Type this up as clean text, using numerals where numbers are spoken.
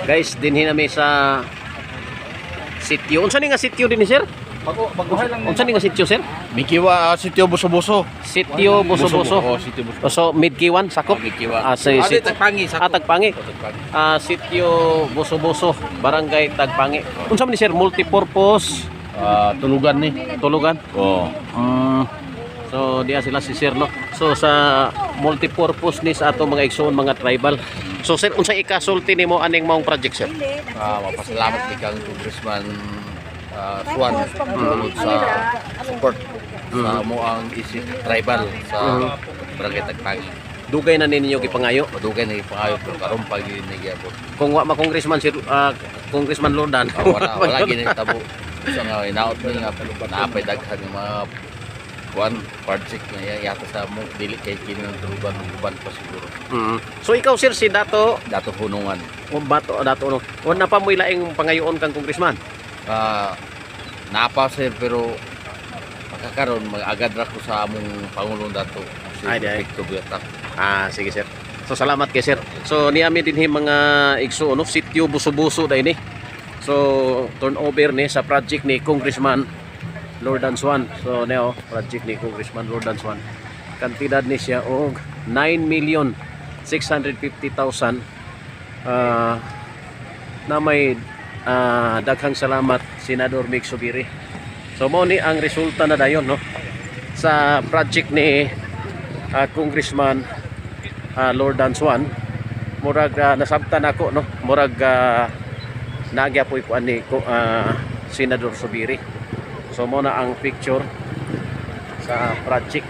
Guys, dinhi nami sa sitio. Unsa ni nga sitio dinhi, sir? Bago, baguhan lang. Unsa ni nga sitio, sir? Mikiwa, Sitio Buso-Buso. Sitio Buso-Buso. Oh, Sitio Buso. So Midkiwan sakop. Mikiwa. Ah, si, Ah, si, di, Tagpangi, sakop. Ah, Tagpangi. Oh, Tagpangi. Ah, Sitio Buso-Buso, Barangay Tagpangi. Unsa man ni, sir? Multipurpose Ah, tulugan ni. Tulugan. Oh. So diya sila si sir, no. So sa multipurpose ni sa ato mga igsoon, mga tribal. So sir, unsay ikasulti nimo aning maong project, sir? Ah, mapasalamat ni kang Congressman Swan tungod sa support sa mo ang isip tribal sa Barangay Tagpangi. Dugay na ninyo gipangayo. Madugay na ipangayo pero karon pa gyud ni giabot. Kung wa ma congressman si Congressman Lordan. Ah, wala wala gyud ni tabo. Sa nga inaot ni nga naapay daghan nga mga kuan project nga yata sa mo dili kay kini ng tulugan ug uban pa siguro. So ikaw, sir, si Dato Dato Hunungan. O Bato Dato no. O na pa mo'y laing pangayoon kang congressman? Ah, napa sir, pero pagkakaroon mag-agad ra ko sa among pangulong Dato si Ay, di ay. Victor Buyata. Ah, sige, sir. So salamat kay sir. So niami dinhi, mga igsoon, no, sitio Buso-Buso dai ni. So turnover ni sa project ni Congressman Lordan Swan. So neo project ni Congressman Lordan Swan. Kantidad ni siya og 9,650,000 na may daghang salamat, Senador Migz Zubiri. So mao ni ang resulta na dayon, no, sa project ni Congressman Lordan Swan. Murag nasabtan ako, no, murag nagya po'y kuan ni Senador Zubiri. So mo na ang picture sa project.